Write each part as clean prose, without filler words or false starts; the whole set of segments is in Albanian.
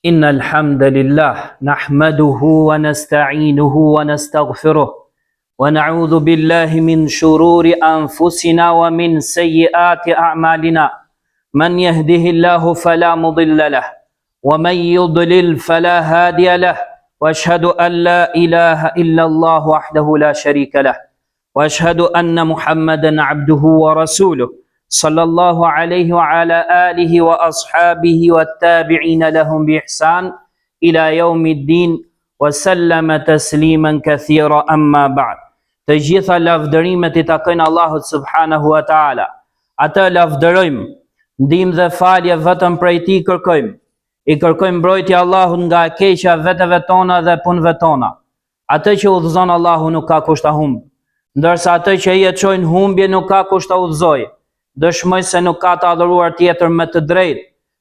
إن الحمد لله نحمده ونستعينه ونستغفره ونعوذ بالله من شرور أنفسنا ومن سيئات أعمالنا من يهده الله فلا مضل له ومن يضلل فلا هادي له واشهد أن لا إله إلا الله وحده لا شريك له واشهد ان محمدا عبده ورسوله صلى الله عليه وعلى اله واصحابه والتابعين لهم باحسان الى يوم الدين وسلم تسليما كثيرا اما بعد Të gjitha lavdërimet i takojnë Allahut subhanahu wa taala. Atë lavdërojmë, ndihmë dhe falje vetëm prej tij kërkojmë. I kërkojmë mbrojtje Allahut nga e keqja e veteve tona dhe punëve tona. Atë që udhëzon Allahu nuk ka kush ta humbë, ndërsa atë që ai e çoi në humbje nuk ka kush ta udhëzojë. Dëshmoj se nuk ka të adhuruar tjetër me të drejtë,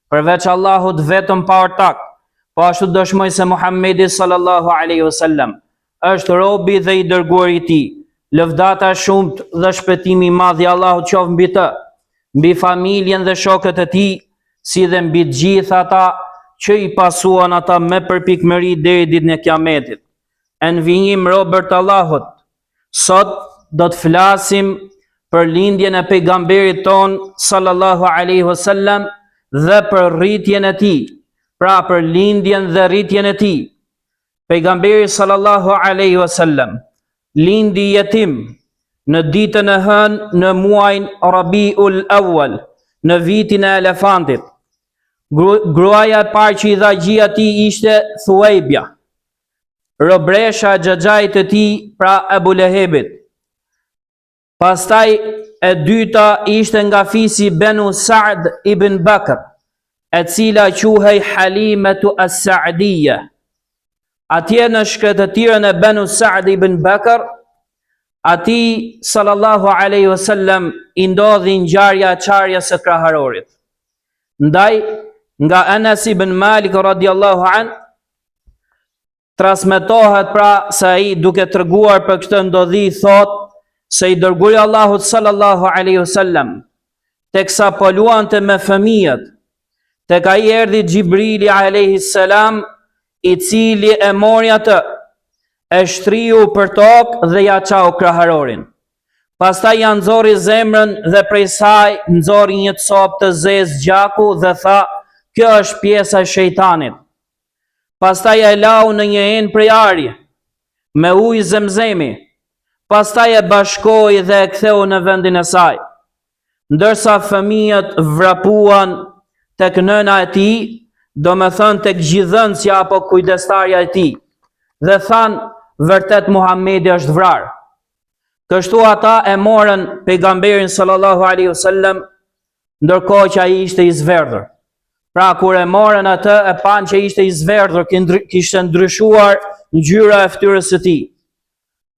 përveç Allahut vetëm pa ortak. Po ashtu dëshmoj se Muhammedi sallallahu alaihi wasallam është robi dhe i dërguari i tij. Lëvdata e shumtë dhe shpëtimi i madh i Allahut qoftë mbi të, mbi familjen dhe shokët e tij, si dhe mbi të gjithë ata që i pasuan ata me përpikmëri deri ditën e Kiametit. E në vijim robër të Allahut, sot do të flasim për lindjen e pejgamberit tonë sallallahu alaihi wasallam dhe për rritjen e tij, pra për lindjen dhe rritjen e tij. Pejgamberi sallallahu alaihi wasallam lindi jetim në ditën e hënë në muajin Rabiul Awwal, në vitin e elefantit. Gruaja e parë që i dha gji atij ishte Thuajbja, robresha e xhaxhait të tij, pra Ebu Lehebit. Pastaj e dyta ishte nga fisi Benu Sa'd ibn Bakr, e cila quhej Halimetu as-Sa'dije. Atje në shkretëtirën e Benu Sa'd ibn Bakr, atij sallallahu alaihi wasallam i ndodhi ngjarja e çarjes së kraharorit. Ndaj nga Anas ibn Malik radiallahu an Transmetohet pra se ai duke treguar për këtë ndodhi thotë se i dërguari i Allahut sallallahu alaihi wasallam teksa po luante me fëmijët tek ai erdhi Xhibrili alaihi salam i cili e mori atë e shtriu për tokë dhe ia çau kraharorin. Pastaj ia nxori zemrën dhe prej saj nxori një copë të zezë gjaku dhe tha, kjo është pjesa e shejtanit. Pastaj e lau në një enë prej ari, me ujë zemzemi. Pastaj e bashkoi dhe e ktheu në vendin e saj. Ndërsa fëmijët vrapuan tek nëna e tij, domethënë tek gjidhënësja apo kujdestarja e tij, dhe thanë, vërtet Muhammedi është vrarë. Kështu ata e morën pejgamberin sallallahu alaihi wasallam ndërkohë që ai ishte i zverdhur. Pra kur e morën atë e panë që ishte i zverdhur, kishte ndryshuar ngjyra e fytyrës së tij.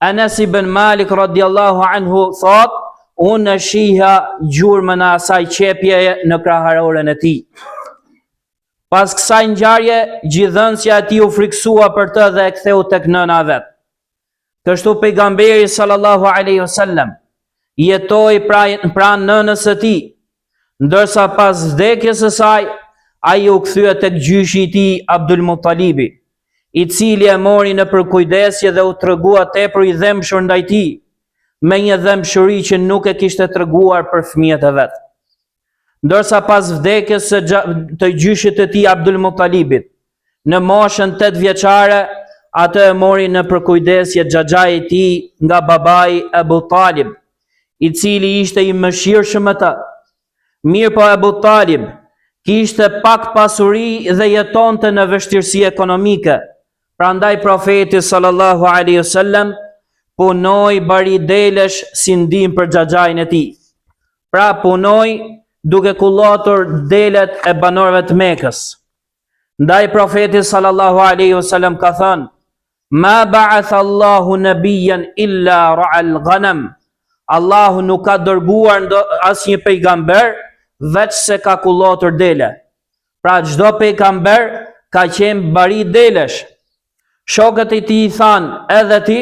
Anas ibn Malik radiallahu anhu thotë, unë e shihja gjurmën e asaj qepjeje në kraharorin e tij. Pas kësaj ngjarje, gjidhënësja e tij u frikësua për të dhe e ktheu tek nëna e vet. Kështu pejgamberi sallallahu alaihi wasallam jetoi pra pranë nënës së tij, ndërsa pas vdekjes së saj ai u kthye tek gjyshi i tij Abdul Muttalibi, i cili e mori në përkujdesje dhe u tregua tepër i dhembshur ndaj tij, me një dhembshuri që nuk e kishte treguar për fëmijët e vet. Ndërsa pas vdekjes së të gjyshit të tij Abdul Muttalibit, në moshën 8 vjeçare, atë e mori në përkujdesje xhaxhai i tij nga babai Ebu Talib, i cili ishte i mëshirshëm me të. Mirëpo Ebu Talib kishte pak pasuri dhe jetonte në vështirësi ekonomike. Prandaj profeti sallallahu alaihi wasallam punoi bari delesh si ndihmë për xhaxhain e tij. Pra punoi duke kullotur delet e banorëve të Mekës. Ndaj profeti sallallahu alaihi wasallam ka thënë: "Ma ba'atha Allahu nabiyyan illa ra'al ghanam." Allahu nuk ka dërguar asnjë pejgamber veçse ka kullotur dele. Pra çdo pejgamber ka qenë bari delesh. Shokët e tij i thanë, edhe ti?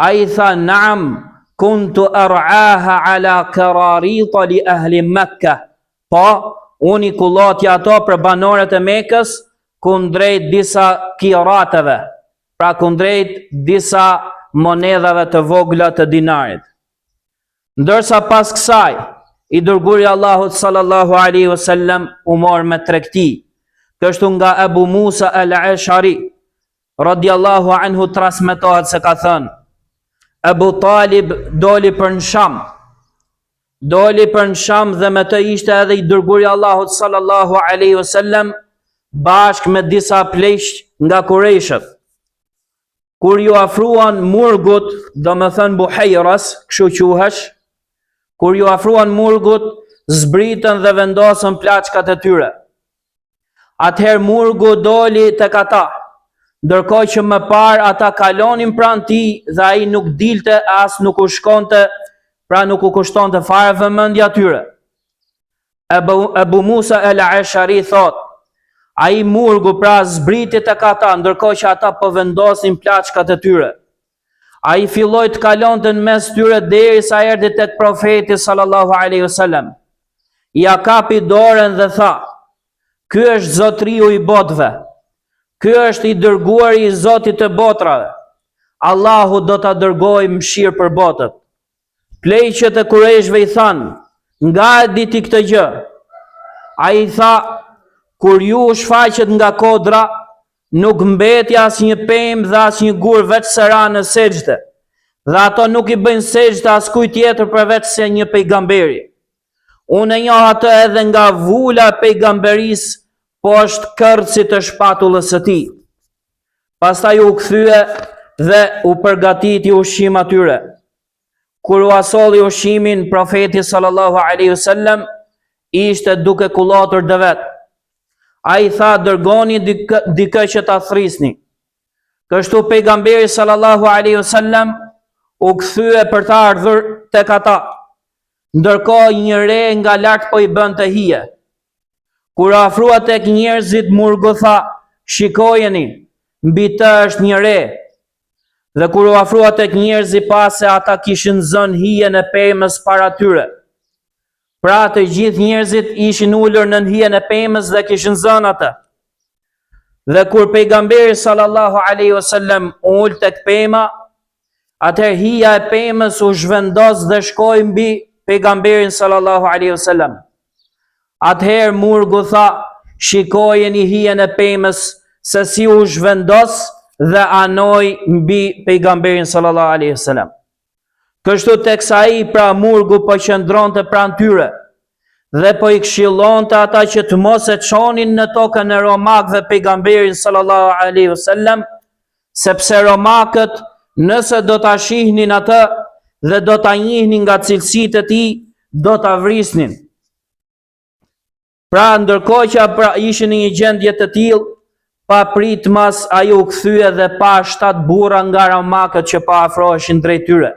Ai tha, naam, kuntu ar'aha ala kararita li ahli Mekka. Po, unë i kullotja ato për banorët e Mekës. kundrejt disa kirateve, pra kundrejt disa monedhave të vogla të dinarit. Ndërsa pas kësaj, i dërguari i Allahut sallallahu alaihi wasallam u mor me tregti. Kështu nga Abu Musa al-Ash'ari radiallahu anhu transmetohet se ka thënë Abu Talib doli për në Sham. Doli për në Sham dhe me të ishte edhe i dërguari i Allahut sallallahu alaihi wasallam bashkë me disa pleq nga Kurejshët. Kur iu afruan murgut, domethënë Buhejras, kështu quhesh, kur iu afruan murgut, zbritën dhe vendosën plaçkat e tyre. Atëherë murgu doli tek ata, ndërkohë që më parë ata kalonin pranë tij dhe ai nuk dilte as nuk u shkonte, pra nuk u kushtonte fare vëmendje atyre. Ebu, Ebu Musa el Eshari thotë, ai murgu pra zbriti tek ata, ndërkohë që ata po vendosnin plaçkat e tyre. Ai filloi të kalonte në mes tyre derisa erdhi tek profeti sallallahu alaihi wasallam. Ia kapi dorën dhe tha: Ky është zotëriu i botëve. Ky është i dërguari i Zotit të botrave. Allahu do ta dërgojë mëshirë për botët. Pleqët e Kurejshve i thanë, nga e di ti këtë gjë? Ai i tha, kur ju u shfaqët nga kodra, nuk mbeti asnjë pemë dhe asnjë gur veçse ra në sexhde, dhe ato nuk i bëjnë sexhde askujt tjetër përveçse një pejgamberi. Unë e njoh atë edhe nga vula e pejgamberisë poshtë kërcit të shpatullës së tij. Pastaj u kthye dhe u përgatiti ushqim atyre. Kur ua solli ushqimin, profeti sallallahu alaihi wasallam ishte duke kullotur devet. Ai tha dërgoni dikë, dikë që ta thrisni. Kështu pejgamberi sallallahu alaihi wasallam u kthye për të ardhur tek ata. Ndërkohë një re nga lart po i bënte hije. Kur u afrua tek njerëzit, murgu tha, shikojeni, mbi të është një re. Dhe kur u afrua tek njerëzit, pa se ata kishin zënë hijen e pemës para tyre. Pra të gjithë njerëzit ishin ulur nën hijen e pemës dhe kishin zënë atë. Dhe kur pejgamberi sallallahu alaihi wasallam u ul tek pema, atëherë hija e pemës u zhvendos dhe shkoi mbi pejgamberin sallallahu alaihi wasallam. Atëherë murgu tha, shikojeni hijen e pemës se si u zhvendos dhe anoi mbi pejgamberin sallallahu alaihi wasallam. Kështu teksa ai pra murgu po qëndronte pranë tyre dhe po i këshillonte ata që të mos e çonin në tokën e romakëve pejgamberin sallallahu alaihi wasallam, sepse romakët nëse do ta shihnin atë dhe do ta njihnin nga cilësitë e tij, do ta vrisnin. Pra ndërkohë që pra ishin në një gjendje të tillë, papritmas ai u kthye dhe pa shtatë burra nga romakët që po afroheshin drejt tyre.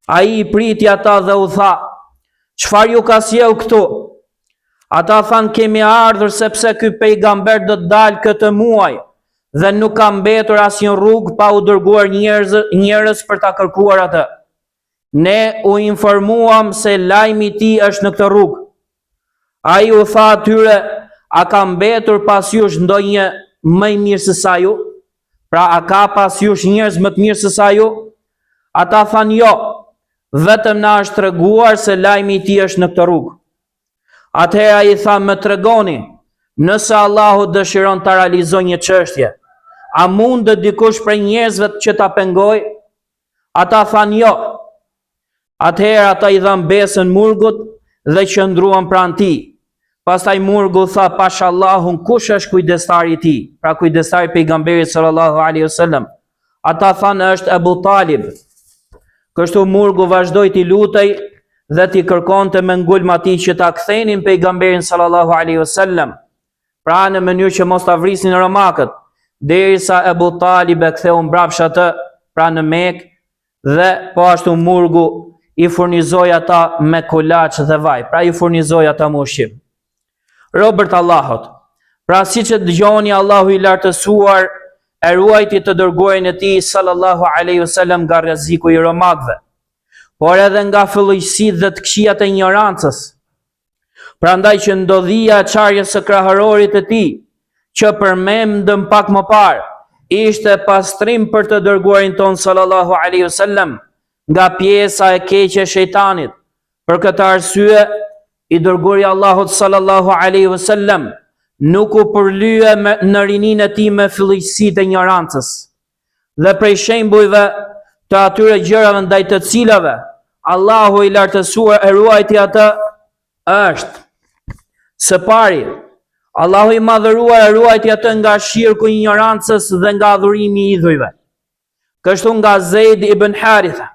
Ai i priti ata dhe u tha, çfarë ju ka sjellë këtu? Ata thanë kemi ardhur sepse ky pejgamber do të dalë këtë muaj dhe nuk ka mbetur asnjë rrugë pa u dërguar njerëz, njerëz për ta kërkuar atë. Ne u informuam se lajmi i tij është në këtë rrugë. Ai u tha atyre, a ka mbetur pas jush ndonjë më i mirë se sa ju? Pra a ka pas jush njerëz më të mirë se sa ju? Ata thanë jo, vetëm na është treguar se lajmi i tij është në këtë rrugë. Atëherë ai tha më tregoni, nëse Allahu dëshiron ta realizojë një çështje, a mundet dikush prej njerëzve që ta pengojë? Ata thanë jo. Atëherë ata i dhanë besën murgut dhe qëndruan pranë tij. Pastaj murgu tha pash Allahun kush është kujdestari i tij, pra kujdestari i pejgamberit sallallahu alaihi wasallam. Ata thanë është Ebu Talib. Kështu murgu vazhdoi t'i lutej dhe t'i kërkonte me ngulm atij që ta kthenin pejgamberin sallallahu alaihi wasallam. Pra në mënyrë që mos ta vrisnin romakët, derisa Ebu Talib e ktheu mbrapsht atë, pra në Mekë, dhe po ashtu murgu i furnizoi ata me kulaç dhe vaj, pra i furnizoi ata me ushqim. Robër të Allahut, pra siç e dëgjoni Allahu i lartësuar e ruajti të dërguarin e tij sallallahu alaihi wasallam nga rreziku i romakëve, por edhe nga fëlliqësitë dhe të këqijat e injorancës. Prandaj që ndodhia e çarjes së kraharorit të tij, që përmendëm pak më parë, ishte pastrim për të dërguarin tonë sallallahu alaihi wasallam nga pjesa e keqe e shejtanit. Për këtë arsye, i dërguari i Allahut sallallahu alaihi wasallam nuk u përlye me, në rininë e tij me fëlliqësitë e injorancës. Dhe prej shembujve të atyre gjërave ndaj të cilave Allahu i lartësuar e ruajti atë është së pari Allahu i madhëruar e ruajti atë nga shirku i injorancës dhe nga adhurimi i idhujve. Kështu nga Zeid ibn Haritha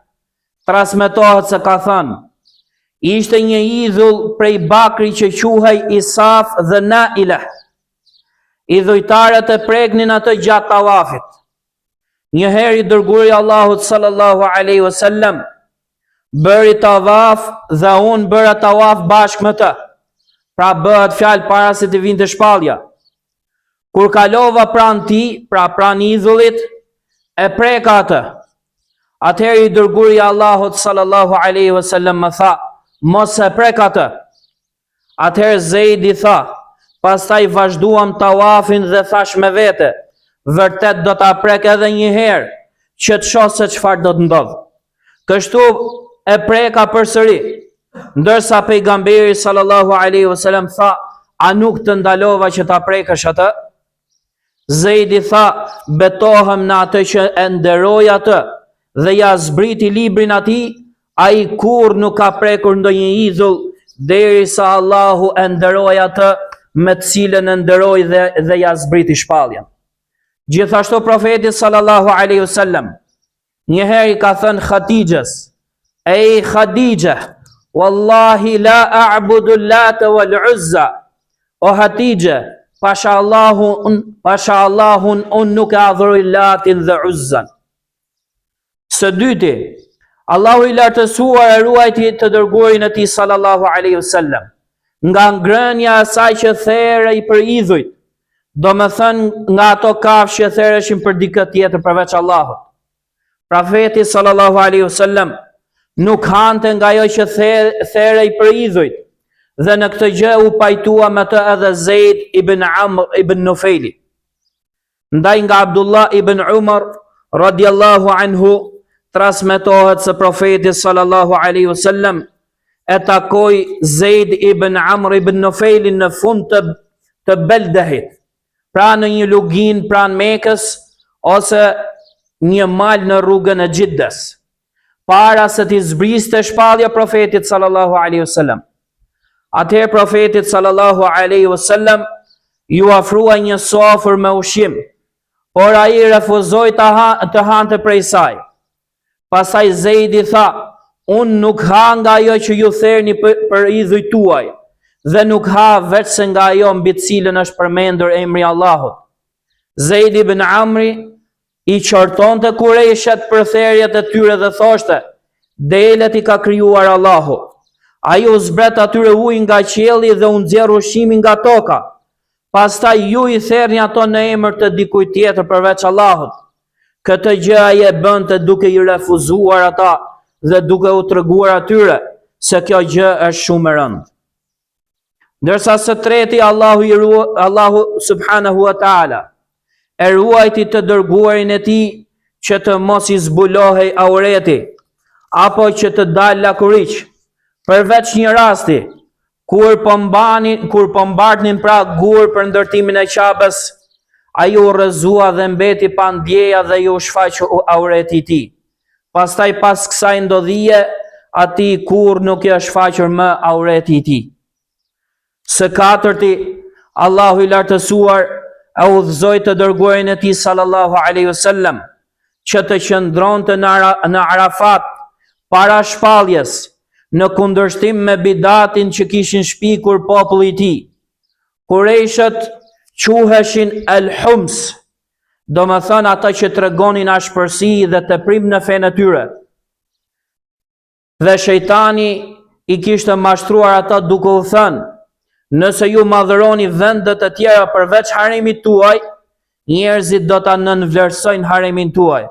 transmetohet se ka thënë ishte një idhull prej bakri që quhej Isaf dhe Naila. Idhujtarët e preknin atë gjatë tavafit. Një herë i dërguari i Allahut sallallahu alaihi wasallam bëri tavaf dhe unë bëra tavaf bashkë me të. Pra bëhet fjalë para se të vinte shpallja. Kur kalova pranë tij, pra pranë idhullit, e preka atë. Atëherë i dërguari i Allahut sallallahu alaihi wasallam më tha, mos e prek atë. Atëherë Zeidi tha, pastaj vazhduam tawafin dhe thashë me vete, vërtet do ta prek edhe një herë, që të shoh se çfarë do të ndodhë. Kështu e preka përsëri, ndërsa pejgamberi sallallahu alaihi wasallam tha, a nuk të ndalova që ta prekësh atë? Zeidi tha, betohem në atë që e nderoi atë dhe ia zbriti librin atij, ai kurrë nuk ka prekur ndonjë idhull derisa Allahu e nderoi atë me të cilën e nderoi dhe, dhe ia zbriti shpalljen. Gjithashtu profeti sallallahu alaihi wasallam Një herë i ka thënë Hatixhes, Ej Hatixhe, Wallahi la a'budu Late wal Uzza. O Hatixhe, pasha Allahun, pasha Allahun, unë nuk e adhuroj Latin dhe Uzzan. Së dyti, Allahu i lartësuar e ruajti të dërguarin e tij sallallahu alaihi wasallam nga ngrënia e asaj që therej për idhujt, domethënë nga ato kafshë që thereshin për dikë tjetër përveç Allahut. Profeti sallallahu alaihi wasallam nuk hante nga ajo që therej për idhujt dhe në këtë gjë u pajtua me të edhe Zeid ibn Amr ibn Nufejli. Ndaj nga Abdullah ibn Umar radiallahu anhu transmetohet se profeti sallallahu alaihi wasallam e takoi Zeid ibn Amr ibn Nufejlin në fund të të Beldehit, pra në një luginë pranë Mekës ose një mal në rrugën e Xhiddes. Para se t'i zbriste shpallja profetit sallallahu alaihi wasallam. Atëherë profetit sallallahu alaihi wasallam iu afrua një sofër me ushqim, por ai refuzoi të, ha, të hante prej saj. Pastaj Zeidi tha, unë nuk ha nga ajo që ju therni për, për idhujt tuaj, dhe nuk ha veçse nga ajo mbi të cilën është përmendur emri i Allahut. Zeid ibn Amri i qortonte kurejshët për therjet e tyre dhe thoshte, delet i ka krijuar Allahu. Ai u zbret atyre ujë nga qielli dhe u nxjerr ushqimin nga toka. Pastaj ju i therrni ato në emër të dikujt tjetër përveç Allahut. Këtë gjë ai e bënte duke i refuzuar ata dhe duke u treguar atyre se kjo gjë është shumë e rëndë. Ndërsa së treti Allahu i ru, Allahu subhanahu wa taala e ruajti të dërguarin e tij që të mos i zbulohej aureti apo që të dalë lakuriq. Përveç një rasti, kur po mbanin, kur po mbartnin pra gurë për ndërtimin e Qabes, ai u rrëzua dhe mbeti pa ndjeja dhe iu shfaq aureti i tij. Pastaj pas kësaj ndodhie, atij kurrë nuk i është shfaqur më aureti i tij. Së katërti, Allahu i lartësuar e udhëzoi të dërguarin e tij sallallahu alaihi wasallam që të qëndronte në Ara, në Arafat para shpalljes në kundërshtim me bidatin që kishin shpikur populli i tij. Kurejshët quheshin El Hums, domethënë ata që tregonin ashpërsi dhe teprim në fenë e tyre. Dhe shejtani i kishte mashtruar ata duke u thënë, nëse ju madhëroni vendet e tjera përveç haremit tuaj, njerëzit do ta nënvlerësojnë haremin tuaj.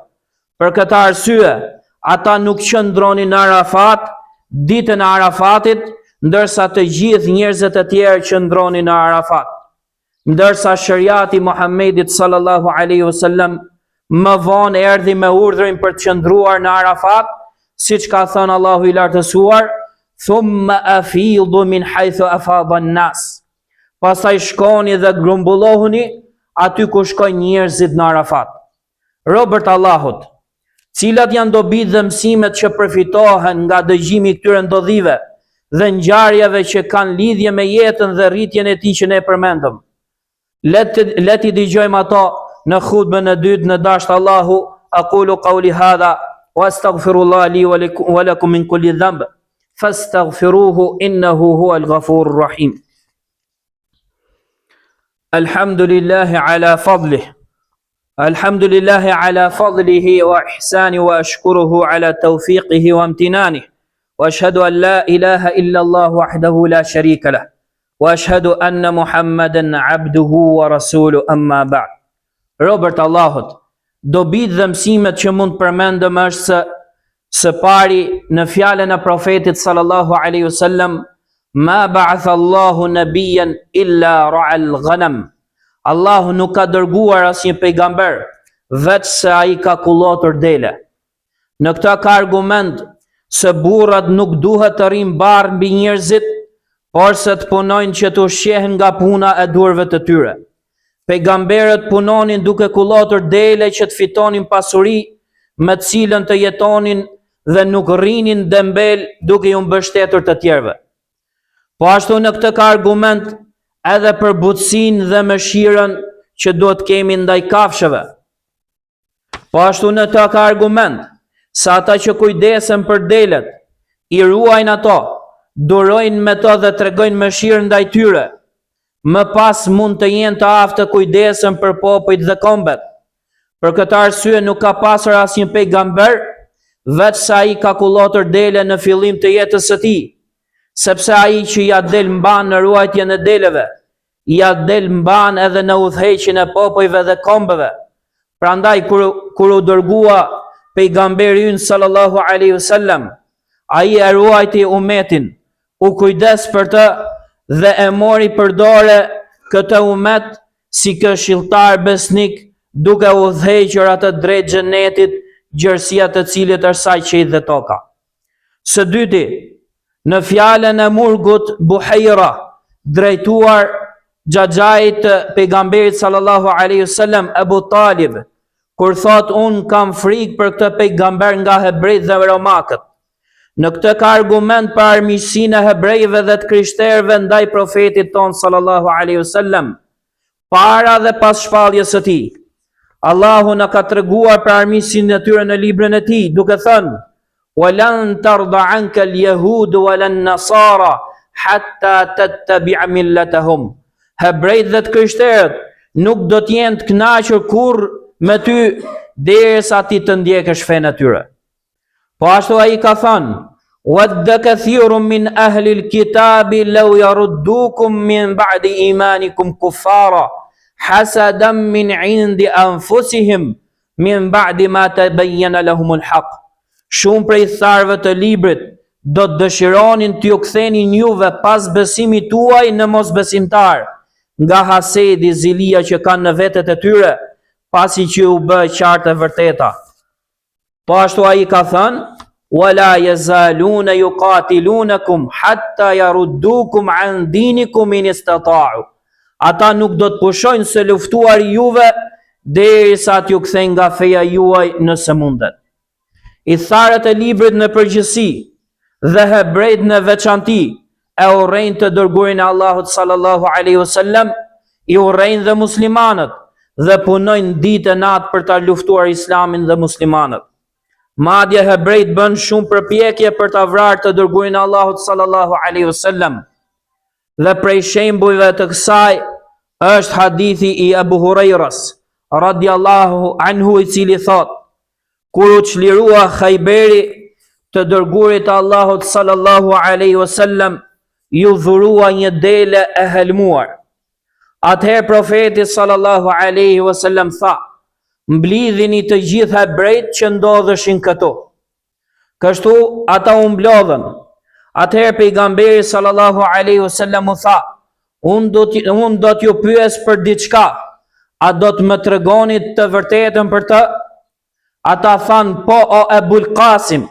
Për këtë arsye, ata nuk qëndronin në Arafat, ditën e Arafatit, ndërsa të gjithë njerëzit e tjerë qëndronin në Arafat. Ndërsa sheriati i Muhammedit sallallahu alaihi wasallam më vonë erdhi me urdhrin për të qëndruar në Arafat, siç ka thënë Allahu i Lartësuar, "Thumma afidu min haythu afada an-nas." Pastaj shkoni dhe grumbullohuni aty ku shkojnë njerëzit në Arafat. Robër të Allahut, cilat janë dobitë dhe mësimet që përfitohen nga dëgjimi i këtyre ndodhive dhe ngjarjeve që kanë lidhje me jetën dhe rritjen e tij që ne përmendëm? Le të le t'i dëgjojmë ato në hutbën e dytë në dashtë Allahu, aqulu qawli hadha wa astaghfirullah li wa lakum min kulli dhanb fastaghfiruhu innahu huwal ghafurur rahim. Alhamdulillah ala fadlih. Alhamdulillah ala fadlihi wa ihsani wa ashkuruhu ala tawfiqihi wa imtinanih. Wa ashhadu an la ilaha illa Allah wahdahu la sharika lah. Wa ashhadu anna Muhammadan abduhu wa rasuluhu amma ba'd. Robër të Allahut, dobitë dhe mësimet që mund të përmendim është se së pari në fjalën e profetit sallallahu alaihi wasallam ma ba'atha Allahu nabiyyan illa ra'al ghanam. Allahu nuk ka dërguar asnjë pejgamber veçse ai ka kullotur dele. Në këtë ka argument se burrat nuk duhet të rrinë barrë mbi njerëzit, por se të punojnë që të ushqehen nga puna e duarve të tyre. Pejgamberët punonin duke kullotur dele që të fitonin pasuri me të cilën të jetonin dhe nuk rrinin dembel duke iu mbështetur të tjerëve. Po ashtu në këtë ka argument edhe për butësinë dhe mëshirën që duhet të kemi ndaj kafshëve. Po ashtu në të ka argument se ata që kujdesen për delet, i ruajnë ato, durojnë me to dhe tregojnë mëshirë ndaj tyre, më pas mund të jenë të aftë të kujdesen për popujt dhe kombet. Për këtë arsye nuk ka pasur asnjë pejgamber, veçse ai ka kullotur dele në fillim të jetës së tij, sepse ai që ia del mbanë në ruajtjen e deleve, ia del mbanë edhe në udhëheqjen e popujve dhe kombeve. Prandaj kur kur u dërgua pejgamberi ynë sallallahu alaihi wasallam, ai e ruajti umetin, u kujdes për të dhe e mori për dore këtë umet si këshilltar besnik duke udhëhequr atë drejt xhenetit, gjerësia të cilit është sa qiejt dhe toka. Së dyti, në fjalën e murgut Buhejra, drejtuar xhaxhait të pejgamberit sallallahu alaihi wasallam Ebu Talib, kur thotë unë kam frikë për këtë pejgamber nga hebrejtë dhe romakët. Në këtë ka argument për armiqësinë e hebrejve dhe të krishterëve ndaj profetit tonë sallallahu alaihi wasallam, para dhe pas shpalljes së tij. Allahu na ka treguar për armiqësinë e tyre në librin e tij, duke thënë: "Wa lan tarda anka al-yahud wa lan nasara hatta tattabi'a millatahum." Hebrejtë dhe të krishterët nuk do të jenë të kënaqur kurrë me ty derisa ti të ndjekësh fenë e tyre. Po ashtu ai ka thënë, Wadda kathirun min ahli al-kitabi law yaruddukum min ba'di imanikum kuffara hasadan min 'indi anfusihim min ba'di ma tabayyana lahum al-haq. Shumë prej ithtarëve të librit do të dëshironin t'ju kthenin juve pas besimit tuaj në mosbesimtarë, nga hasedi zilia që kanë në vetet e tyre, pasi që u bë e qartë e vërteta. Po ashtu ai ka thënë, "Wa la yazaluna yuqatilunakum hatta yaruddukum an dinikum in istata'u." Ata nuk do të pushojnë së luftuari juve derisa t'ju kthejnë nga feja juaj nëse munden. Ithtarët e librit në përgjithësi dhe hebrejtë në veçanti e urrejnë të dërguarin e Allahut sallallahu alaihi wasallam, i urrejnë dhe muslimanët dhe punojnë ditë e natë për ta luftuar Islamin dhe muslimanët. Madje hebrejtë bënë shumë përpjekje për ta vrarë të dërguarin e Allahut sallallahu alaihi wasallam. Dhe prej shembujve të kësaj është hadithi i Abu Hurairës radiallahu anhu i cili thotë Kur u çlirua Khajberi, të dërguarit të Allahut sallallahu alaihi wasallam iu dhurua një dele e helmuar. Atëherë profeti sallallahu alaihi wasallam tha: "Mblidhini të gjithë hebrejtë që ndodheshin këtu." Kështu ata u mblodhën. Atëherë pejgamberi sallallahu alaihi wasallam u tha: Unë do të unë do t'ju pyes për diçka. A do të më tregoni të vërtetën për të? Ata thanë, po o Ebul Kasim.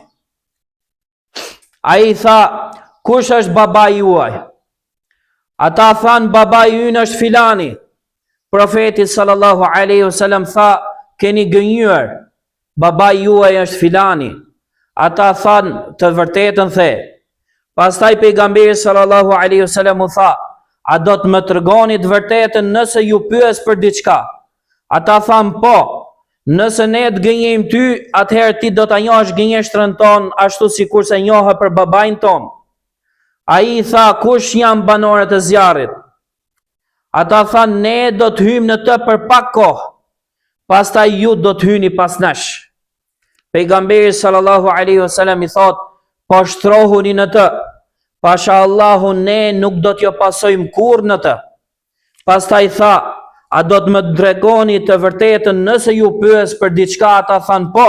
Ai tha, kush është babai juaj? Ata thanë, babai ynë është filani. Profeti sallallahu alaihi wasallam tha, keni gënjyer. Babai juaj është filani. Ata thanë, të vërtetën the. Pastaj pejgamberi sallallahu alaihi wasallam u tha, a do të më tregoni të vërtetën nëse ju pyes për diçka? Ata thanë, po. Nëse ne të gënjejmë ty, atëherë ti do ta njohësh gënjeshtrën tonë ashtu sikurse njohe për babain tonë. Ai i tha, kush janë banorët e zjarrit? Ata thanë, ne do të hyjmë në të për pak kohë, pastaj ju do të hyni pas nesh. Pejgamberi sallallahu alaihi wasallam i thotë, poshtrohuni në të, pasha Allahun ne nuk do t'ju pasojmë kurrë në të. Pastaj tha, a do të më tregoni të vërtetën nëse ju pyes për diçka ata thanë po.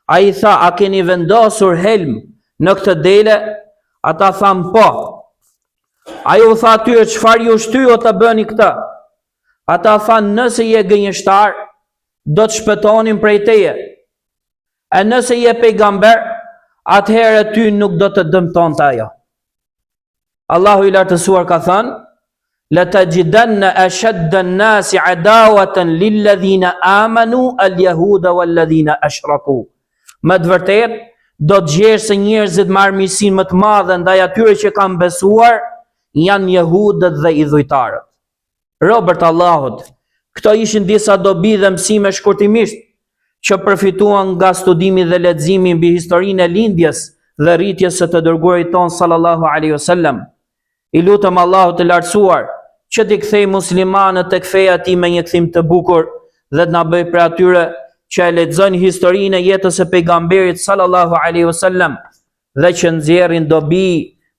Ai tha, a keni vendosur helm në këtë dele? Ata thanë po. Ai u tha atyre, çfarë ju shtyu të bëni këtë? Ata thanë, nëse je gënjeshtar, do të shpëtonim prej teje. E nëse je pejgamber, atëherë ty nuk do të dëmtonte ajo. Allahu i lartësuar ka thënë: "La tajidanna ashadda an-nasi adawatan lil-ladhina amanu al-yahuda wal-ladhina ashraku." Me të vërtetë, do të gjesh se njerëzit me armiqësinë më të madhe ndaj atyre që kanë besuar janë jehudët dhe idhujtarët. Robër të Allahut, këto ishin disa dobi dhe mësime shkurtimisht që përfituan nga studimi dhe leximi mbi historinë e lindjes dhe rritjes së të dërguarit tonë sallallahu alaihi wasallam. I lutem Allahut të lartësuar që t'i kthejë muslimanët tek feja e tij me një kthim të bukur dhe të na bëjë prej atyre që e lexojnë historinë e jetës së pejgamberit sallallahu alaihi wasallam dhe që nxjerrin dobi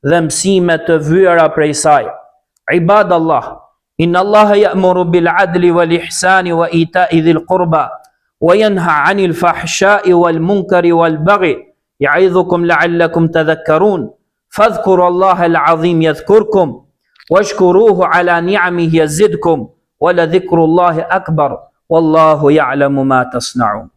dhe mësime të vyera prej saj. Ibad Allah, inna Allah ya'muru bil adli wal ihsani wa ita'i dhil qurba wa yanha 'anil fahsha'i wal munkari wal baghi ya'idhukum la'allakum tadhakkarun. Fadhkuru Allah al-'azim yadhkurkum washkuruhu 'ala ni'amihi yazidkum wa la dhikrullahi akbar wallahu ya'lamu ma tasna'un.